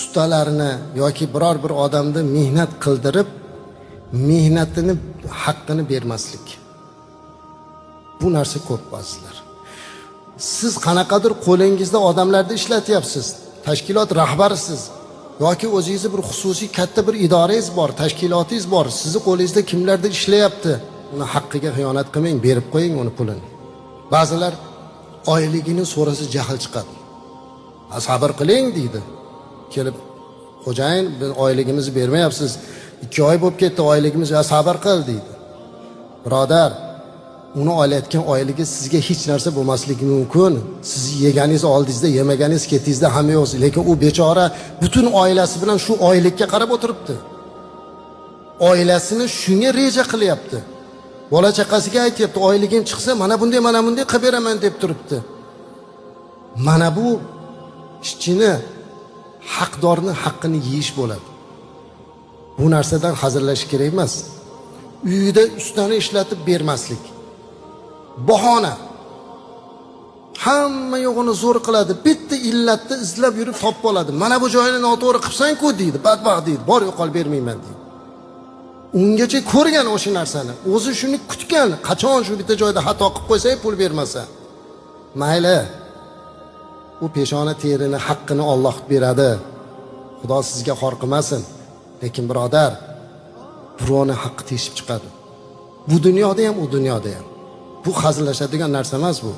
Ustalarni yoki biror bir odamni mehnat qildirib, mehnatini haqqini bermaslik. Bu narsa ko'p, azizlar. Siz qanaqadir qo'lingizda odamlarni ishlatyapsiz, tashkilot rahbarisiz yoki o'zingizni bir xususiy katta bir idorangiz bor, tashkilotingiz bor, sizni qo'lingizda kimlardir ishlayapti, uni haqqiga xiyonat qilmang, berib qo'ying uni pulini. Ba'zilar oyligini so'rasa, jahl chiqadi. "Ha, sabr qiling", deydi. Kelib, "Xo'jayin, biz oyligimizni bermayapsiz, 2 oy bo'lib ketdi oyligimiz." "Ya, sabr qil", deydi. Birodar, uni olayotgan oyligi sizga hech narsa bo'lmasligi mumkin. Sizni yeganingiz oldingizda, yemaganingiz ketingizda, hamma yo'q, lekin u bechora butun oilasi bilan shu oylikka qarab o'tiribdi, oilasini shunga reja qilyapti, bola chaqasiga aytyapti, "Oyligim chiqsa, mana bunday, mana bunday qilib beraman", deb turibdi. Mana bu ishchini, haqdorni haqqini yeyish bo'ladi. Bu narsadan hazillashish kerak emas. Uyida ustani ishlatib bermaslik, bahona, hamma yo'g'ini zo'r qiladi, bitta illatni izlab yurib topib oladi. "Mana bu joyini noto'g'ri qilibsan-ku", deydi, badbaxt deydi, "Bor, yo'qol, bermayman", deydi. Ungacha ko'rgan o'sha narsani, o'zi shuni kutgan, qachon shu bitta joyda xato qilib qo'ysak, pul bermasa mayli. U peshona terini haqqini Olloh beradi, Xudo sizga xor qilmasin. Lekin, birodar, birovni haqqi teshib chiqadi, bu dunyoda ham, u dunyoda ham. Bu hazillashadigan narsa emas bu.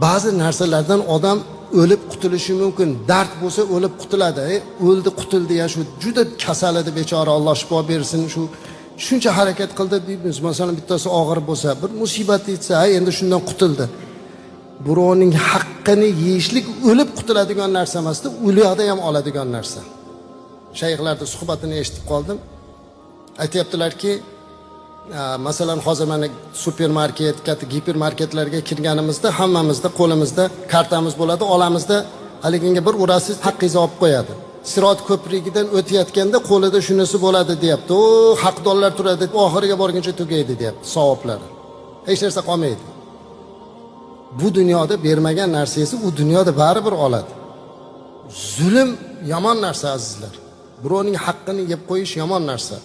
Ba'zi narsalardan odam o'lib qutulishi mumkin. Dard bo'lsa, o'lib qutuladi. O'ldi, qutuldi, ya shu juda kasal edi bechora, Alloh shifo bersin, shu shuncha harakat qildi deymiz. Masalan, bittasi og'ir bo'lsa, bir musibat yetsa, "Ha, endi shundan qutuldi". Birovning haqqini yeyishlik o'lib qutuladigan narsa emasda, u yoqda ham oladigan narsa. Shayxlarni suhbatini eshitib qoldim. Aytyaptilarki, masalan, hozir mana supermarket, katta gipermarketlarga kirganimizda hammamizda qo'limizda kartamiz bo'ladi, olamizda, haliginga bir urasiz, haqqingizni olib qo'yadi. Sirot ko'prigidan o'tayotganda qo'lida shunisi bo'ladi, deyapti. U haqdorlar turadi, oxiriga borguncha tugaydi, deyapti, savoblari. Hech narsa qolmaydi. Bu dunyoda bermagan narsangizni u dunyoda baribir oladi. Zulm yomon narsa, azizlar. Birovning haqqini yeb qo'yish yomon narsa.